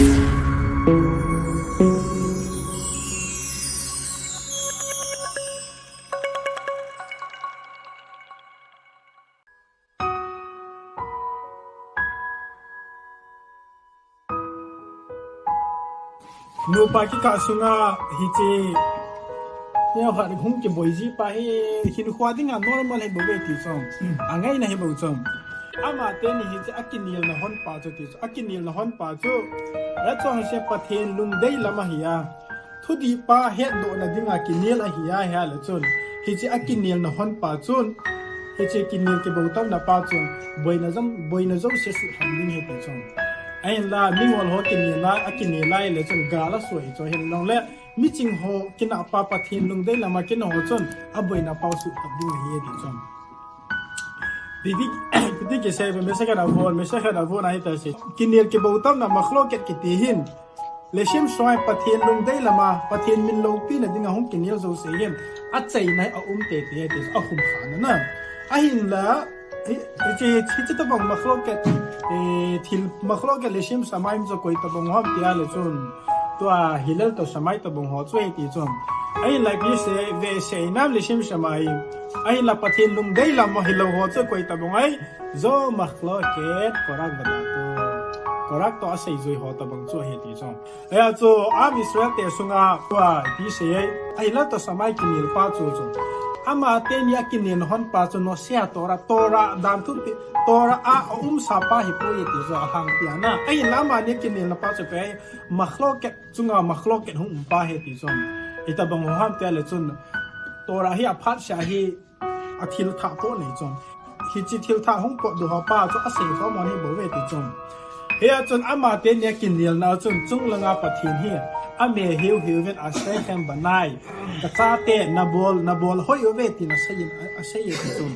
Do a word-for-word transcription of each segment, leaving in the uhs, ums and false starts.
Nupa kikah sunga hiche, neo khat hung kiboi ji pa hi, hinkho dinga normal hi bou ve ti chu. Angaina hi bou chu. Ama teni hiche akinelna hon pa chu ti chu. Akinelna hon pa chu. Hiche chu hiche Pathen lungdei lam ahi a. Thudih pa hetdohna dinga kinel ahi a, hia le chun. Hiche akinelna hon pa chun. Hiche kinel kibou tamna pa chun. Boina jong, boina jouse suhlham ding ahi ti chu. Ahinla, mingol ho kinel a, akinel a le chun gal asoi chu ahin long le. Miching ho kinah pa Pathen lungdei lama kinah ho chun. Aboina pau suhlham ding ahi ti chu. Piti, piti kisei ba, message kana von, message kana von ahi ta se. Kinel kibou tamna makhloket kiti hin. Leshemsha Pathen lungdei lama, Pathen min loupina dinga hung kinel jouse hin. Achaina a um tete, te, ahung khana na. Ahinla, hi, hiche, hiche tabang makhloket, eh, thil makhloket leshemsha mai chu koi tabang ham tia le chun. Tua Hillel toh Shammai tabang ho chu ahi ti chu. Ahinla ipi sei, ve sei nam leshemsha mai. Ahinla Pathen lungdei lama hilou ho chu koi tabang ahi. Zo makhloket Korach vadatu. Korach toh aseijui ho tabang chu ahi ti chu. Hia chu, Am Israel te sunga, tua, ipi sei, ahinla toh Shammai kinel pa chu chu. Ama teni akinel hon pa chu Moshe a Torah, Torah dan thupi, Torah a, aumsa pa hi poi ti chu ahang tia na. Ahinla ama ni kinelna pa chu pe, makhloket, chunga makhloket hung um pa ahi ti chu. Hitabang ho ham tia le chun, Torah hi aphat sia hi, athil thah po nei chu. Hiche thil thah hung potdoh ho pa chu asei kho mo ni bou ve ti chu. Hia chun ama teni akinelna chun chunglanga Pathen hi. Ame hiu hiu ven Asherchem banai. Kachate nabol, nabol hoi uve tin asei, asei ti chu.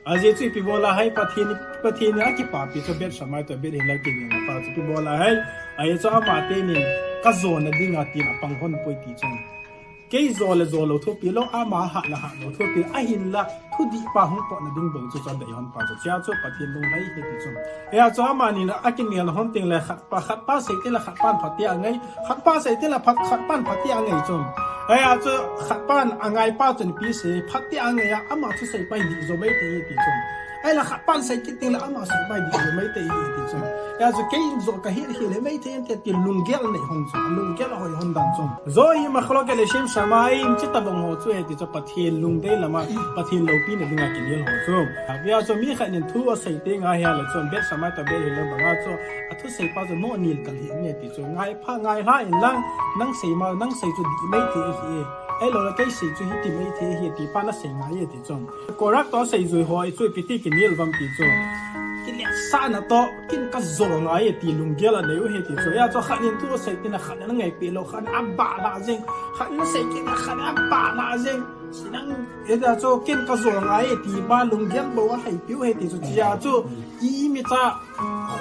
Ajeh chu ipi bol a hai Pathen, Pathen akipapi chu Beit Shammai toh Beit Hillel kinelna pa chu ipi bol a hai. Ajeh chu ama teni kajona dinga tin apang hon poi ti chu. Kei jo le jo lou thupi lou, ama hat le hat lou thupi, ahinla, thudih pa hung potna ding bou chu chu adei hon pa chu, chia chu Pathen lunglhai ahi ti chu. Hia chu amani na akinel hon teng le khat pa, khat pa sei teng le khat pan phat tia angai, khat pa sei teng le phat, khat pan phat tia angai chu. Hia chu khat pan angai pa chun ipi sei, phat tia angai a, ama thusei pa hi dih jo mai thei ahi ti chu. Ahinla khat pan sei kit teng le ama sei pa hi dih jo mai thei ahi ti chu. Hia chu kei in jo kahi, hi le mai thei ante ti lunggel nei hon chu, lunggel hoi hon dan chu. Zo hi makhloket leshemsha mai, hiche tabang ho chu ahi ti chu Pathen lungdei lama, Pathen loupina dinga kinel ho chu. Hia chu mi khat nin thu asei teng a hia le chun Beit Shammai toh Beit Hillel banga chu athusei pa chu mo nil kal hi ne ti chu. Ngai pha ngai lha in lang, nang sei ma, nang sei chu dih mai thei ahi. Ahilou le kei sei chu hiti mai thei ahi ti pa nasei ngai e ti chu. Korach toh aseijui ho, ichu ipi ti kinel vam ti chu. Kinel sahna toh, kin kajo ngai e ti lunggel anei u ahi ti chu. Hia chu khat nin thu asei teng le khat nin angai peh lou, khat nin abah lah jeng. Khat nin asei teng le khat nin abah lah jeng. Sinang, hia chu kin kajo ngai e ti pa lunggel bou alhai peh u ahi ti chu. Chia chu, i, i micha,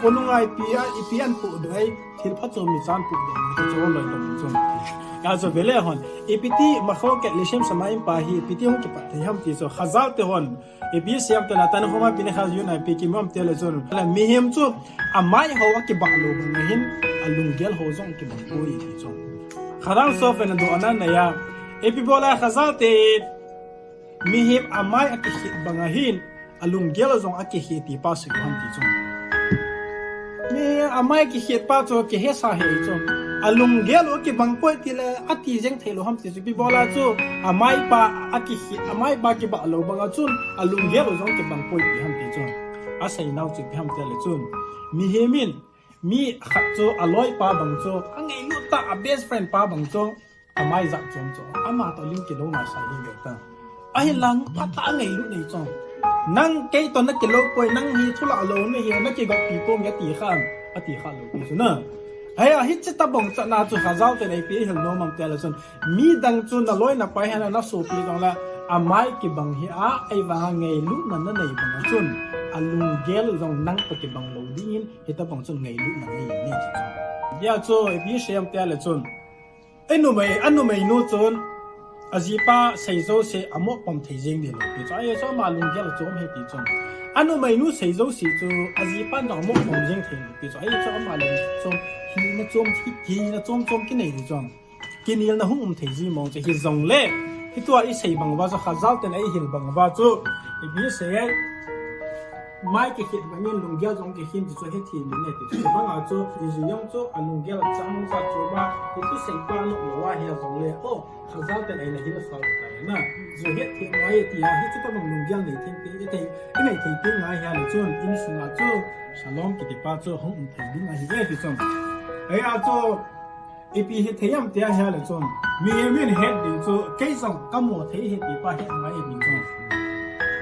khonung a ipi a, ipi ahin pohdoh ai. Thil pha chu michan pohdoh chu loi loi chu. Hia chu ve le hon. Ipi ti makhloket leshemsha mai pa hi, ipi ti hung kipat thei ham ti chu. Chazal te hon. Ipi sei ham tia le Tanhuma Pinchas Yonah ipi kimu ham tia le chun. Mihem chu amai ho akibah lou bang ahin, alunggel ho jong kibang poi ti chu. Khadang sof ena dohna nei a. Ipi bol a Chazal te Mihem amai akikhet bang ahin, alunggel jong akikhet ti pa sei u ham ti chu. Mihem amai kikhet pa chu kihesa ahi chu. Alunggel u kibang poi ti le, ati jeng thei lou ham ti chu. Ipi bol a chu, amai pa akikhet, amai pa kibah lou bang a chun, alunggel u jong kibang poi ti ham ti chu. Asei nau chu ipi ham tia le chun. Mihem in, mi khat chu aloi pa bang chu, angailut tah a best friend pa bang chu, amai jat chom chu, ama toh lim kilou nasa hi ve ta. Ahinla phatah a ngailut nei chu. Nang kei toh nakilou poi, nang hi thulah lou nahi, nakigotpi poi ati kha, ati kha lou pi chu na. Hia hiche tabang chan a chu Chazal te nei pi hil nom ham tia le chun. Midang chu naloi napai hina nasopi jong le, amai kibang hi a, ahivang a ngailutna nanei bang a chun. Alunggel jong nang toh kibang lou ding in, hitabang chun ngailutna nei, nei ti chu. Hia chu, ipi sei ham tia le chun. Anumei, anumei nu chun, Ajipa sei jouse amo pom thei jeng ding lou pi chu. Ahi chu ama lunggel achom ahi ti chu. Anumeinu sei jouse chu ajipa jong amo pom jeng thei lou pi chu. Ahi chu ama lung chom, hina chom, hina chom chom kinei ding chu. Kinelna hung um thei ji mong chu hijongle. Hitua isei bang uva chu Khajal ten eihil bang uva chu. Ipi sei Mai kikhin bangin lunggel jong kikhin ti chu hethem in ati chu. Banga chu, iji jong chu, alunggel achang jat chu ma, hichu seipa nop lou ahi jongle, o, Khajal ten eina hil sao tai na. Chu hethem ngai tia, hichu tobang lunggel nei thei te, i thei, i nei thei te ngai ahile chun, insunga chu, Shalom kitipa chu, hung um thei ding ahi ve ti chun. Ahia chu, Ipi hithei ham tia ahile chun, mihem in het ding chu, kei jong kamo thei ahi tipa het ngai ahi ti chun.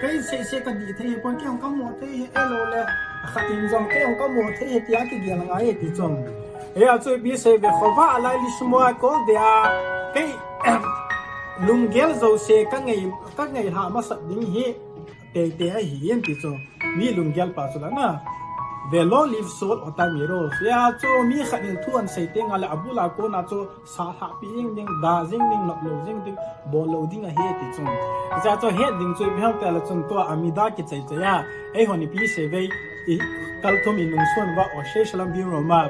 Kei seh seh kadih thei ahi pon, kei jong kamo thei ahi, ahilouleh, khat in jong kei jong kamo thei ahi tia kigel ngai ahi ti chun. Hia chu ipi sei ve, khovah a lai lishmoa kol dia, kei, lunggel jouse kangai, kangai lha masat ding hi, teitei ahi in ti chu. Mi lunggel pa chu la na. Velo live soul otam iro. Hia chu mi khat in thu ahin sei teng le abul a kona chu sa lhah pi jing ding, da jing ding, nop lou jing ding, bol lou ding ahi ti chun. Hia chu het ding chu ipi ham tia le chun tua Amidah kichai chai a. Eihon ipi sei ve, i kal thum i nung sun uva, Oseh Shalom Bimromav.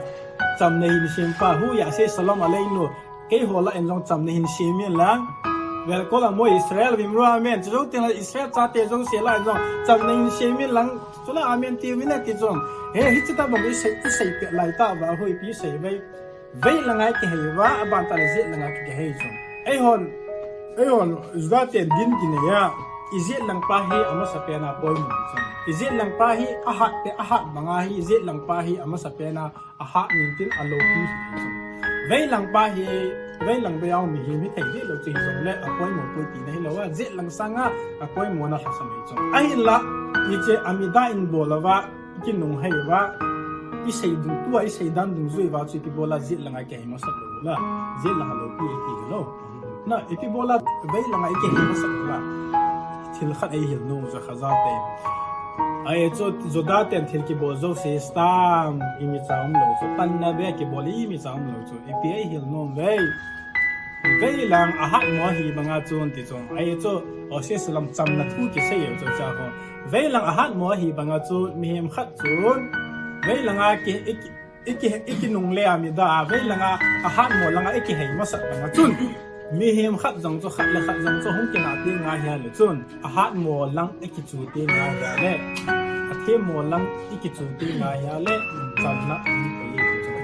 Chamna hin sem pa, hu ya se Shalom Aleinu. Keiho lah in jong chamna hin sem in lang. Vel kol a mo Israel vimrua amen. Chu jou teng le Israel chate jouse lah in jong chamna hin sem in lang. Chule amen ti uvin ati chun. He, hichu tobang isei, isei peh lai tauva, hu ipi sei ve. Vei langa kihei uva, aban tah le jet langa kihei chun. Eihon, eihon, Juda ten din kinei a. Ijet lang pa hi amasapen a poimo chun. Ijet lang pa hi ahat pe, ahat banga hi, ijet lang pa hi amasapen a ahat nin tin alopi hi chu. Veilang pa hi, veilang vei a um mihem hithei deh lou chu hijongle, apoimo poi tina hilou a, jet lang sanga apoimo na lhasam hi chu. Ahinla, hiche Amidah in bol uva, kinunghei uva, isei dung tua, isei dan dungjui uva chu ipi bola jet langa kihei masat lou la, jet langa alopi ti hilou. Na, ipi bola vei langa ikihei masat lou la. Thil khat eihil nom u chu Khajal te. Ahi chu Juda ten thil kibol jouse stam, imacha umlou chu. Tanna beh kibol imacha umlou chu. Ipi eihil nom ve. Veilang ahatmo ahi banga chun ti chu. Ahi chu Oseh Shalom chamna thu kisei u chu cha ho. Veilang ahatmo ahi banga chun mihem khat chun. Veilanga ki, iki, Iki, ikinungle a mida a, vei langa, ahatmo langa ikihei masat banga chun. Mihem khat jong chu, khat le khat jong chu, hung kinah teng ahile chun. Ahatmo lang ikichu teng ahile. Athemmo lang ikichu teng ahile. Chamna ahi poi ti chu.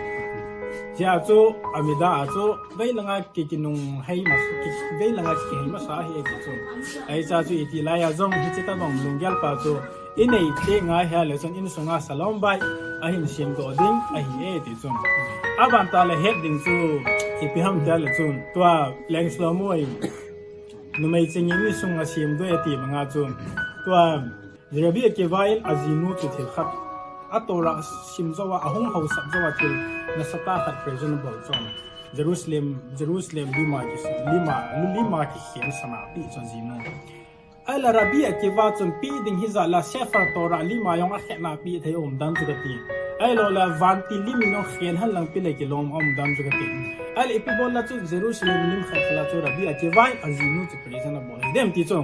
Hia chu, amida a chu, vei langa ki, kinunghei mas, ki, vei langa kikihei masa ahi ti chu. Ahi cha chu iti laiya jong, hiche tabang lunggel pa chu. Inei teng ahile chun insunga shalom bait ahin semdoh ding ahi e ti chun. Aban tah le het ding chu ipi ham tile chun tua Leng Shlomo in numei chingin insunga semdoh e ti banga chun tua Rabbi Akiva in ajinu chu thil khat a Torah sim jouva ahung haosat jouva thil nasatah khat present abol chun Jerusalem, Jerusalem lima ki, lima, lima kikhen sana pi chun ajinu. Ahile Rabbi Akiva chun pi ding hijat le Sefer Torah lima jong akhenna pi thei umdan chu kati. Ahilou le vantil lim in jong khen henlang pi le kilom umdan chu kati. Ahile ipi bol le chu Jerusalem lim khat khat la chu Rabbi Akiva in ajinu chu present abol hidem ti chu.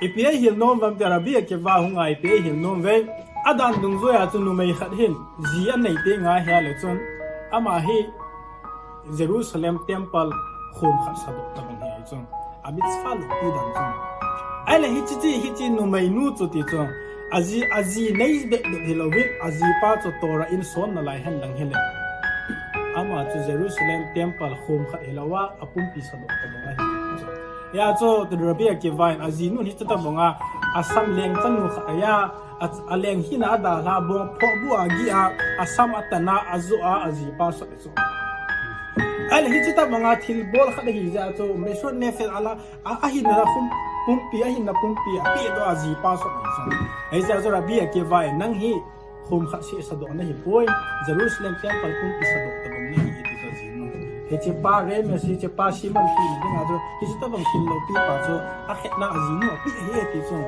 Ipi eihil nom uvem tile Rabbi Akiva hunga ipi eihil nom uve. Adan dungjuiya chu numei khat hin ji anei teng ahile chun ama hi Jerusalem temple khom khat sadoh tabang hi ahi chun. A mitzvah loupi dan chun. Ahile hiche, hiche numeinu chu ti chun. Aji, aji nei bep bep hilouvin, ajipa chu Torah in son nalai henlang hile. Ama chu Jerusalem temple khom khat hilouva, apumpi sadoh tabang ahi chun. Hia chu Rabbi Akiva in ajinu hiche tabanga, asam leng chanu khat ahi a, A, aleng hina adalha bong phohbu a gih a, asam atana ajoh a, ajipa sot ahi chu. Ahile hiche tabanga thilbol khat ahi jeh a chu, Mesirut Nefesh ala, a, ahinna pum, pumpi, ahinna pumpi, apehdoh a ajipa sot ahi chu. Hijeh a chu Rabbi Akiva in nang hi, khom khat seh sadoh nahipoi, Jerusalem temple pumpi sadoh tabang nahi ti chu ajinu. Hichepa Remes, hichepa Shimon ti dinga chu, hiche tabang thil loupi pa chu, akhetna ajinu apeh ahi ti chu.